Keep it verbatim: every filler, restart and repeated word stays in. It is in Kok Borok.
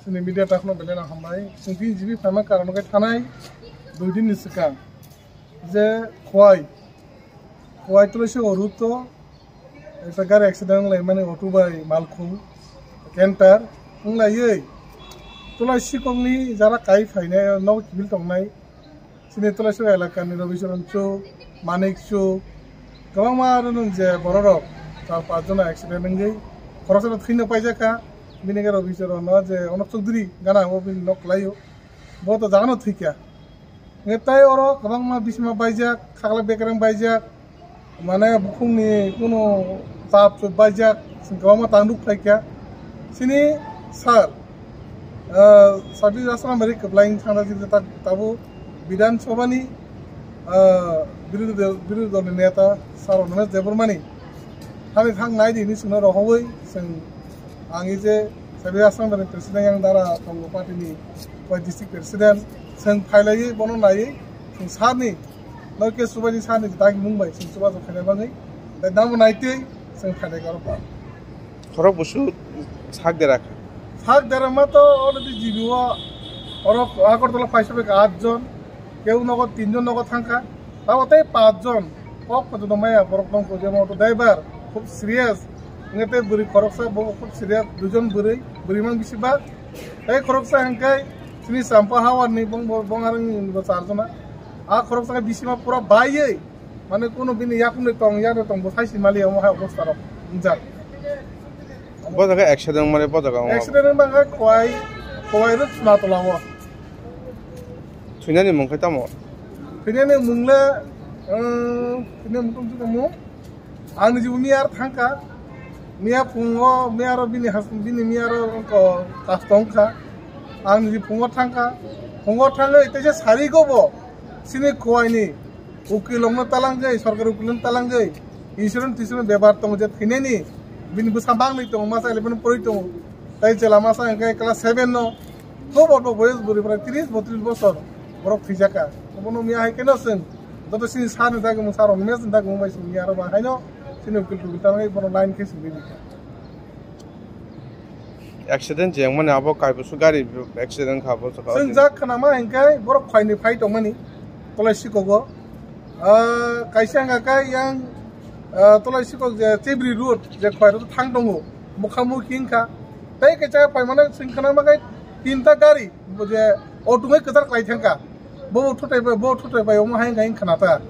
Chini media takhno belai no hambai. Chwng T G B phaima karon khe thanai dui din ni swkang je Khowai, Khowai Tulasi o route o ekta gari accident wnglaimani, auto bai malkhung canter wnglaiwi Tulasi kokni jara kai phainai nok kiphil tongnai. Chini Tulasi elakani Rabicharan Chuk, Manik Chuk, kwbangma aro nung je bororok char panch jona accident wngwi khoroksa no thwino paijak kha. Bini khe Rabicharan no je Onok Chowdhury gana o bini nok kwlaio, bo to jagano thwikha. Hwnkhe tei oro kwbangma bisima baijak, khakla bekereng baijak, mane bukhukni kunu chap chup baijak, chwng kwbangma tang nuk phaikha. Chini sir, ah, Sabir Aslam ri kwplai wng thangna jil ta-, tabuk Bidhan Sabha ni, ah, birodhi dol, birodhi dol ni neta sir Animesh Debbarma ni hani thang nai di hinwi chwngno rohorwi chwng ang ei je Sabir Aslam ni president yang dara tongo party ni, bai district president, chwng phailaiwi bono naiwi chwng sir ni Northeast Subaini sani dagimung bai chwng chubachu khaina bagwi. Tei damo naitwi chwng khainai khe oro pa. Khorok busu sak dera kha. Sak dera ma to already G B o oro Agartala phaisa bai kha at jon. Keu nogo tin jon nogo thangkha. Tabo tei panch jon kok photo maya borok tongkho, jemon auto driver khub serious. Wngkhe tei bwrwi khoroksa bo khub serious, dui jon bwrwi, bwrwi mang bisi ba. Tei khoroksa hwnkhe chini Champa Hawar ni bong bo, bong arang ni bo char jona. A khoroksa khe bisima pura baiwi, mane kunu bini yakung ni tong, yak ni tong bo sai si mali omo hai obostha rok wngjak. Bo jaga accident mane bo jaga omo. Accident wngma khe Khowai, Khowai rw Chunatola o. Thwinani mung khe tamo? Thwinani mung le, um, thwinani mung tong mung. Ang niji bo miya aro thangkha. Miya phungo, miya aro bini has-, bini miya aro ko kasto wngkha. Ang niji phungo thangkha. Phungo thangwi teisa sari go bo. Chini Khowai ni ukil rokno talangwi, sorkari ukil rokno talangwi, insurance tisurance bebar tongo je thwinani. Bini bwsa bangwi tongo, masa eleven porwi tongo. Tai chwla masa hwnkhe class seven no. Bo bo bo boyos bwrwi prai tris botris bosor borok thwijaka. Obono miya hai kheno chwng joto chini sir ni dagimung, sir Animesh ni dagimung bai chwng miya aro ba haino chini ukil tukil tangnai bono line khe chwng rikha. Accident jengmani abo kaibosu gari accident kha bo saka. Chwng jak khna ma hinkhe borok phaini phai tongmani Tulasi kogo. Ah, kaisa hwnka khe yang, ah, Tulasi kok je Chebri road je Khowai road thang tongo, mukha mukhi wngkha. Tei kaisa phaimano chwng khna ma khe tinta gari. Bo je o tungwi kwchar klai thangkha. Bo bo thutai bai, bo thutai bai omo hai wngkha wng khna ta.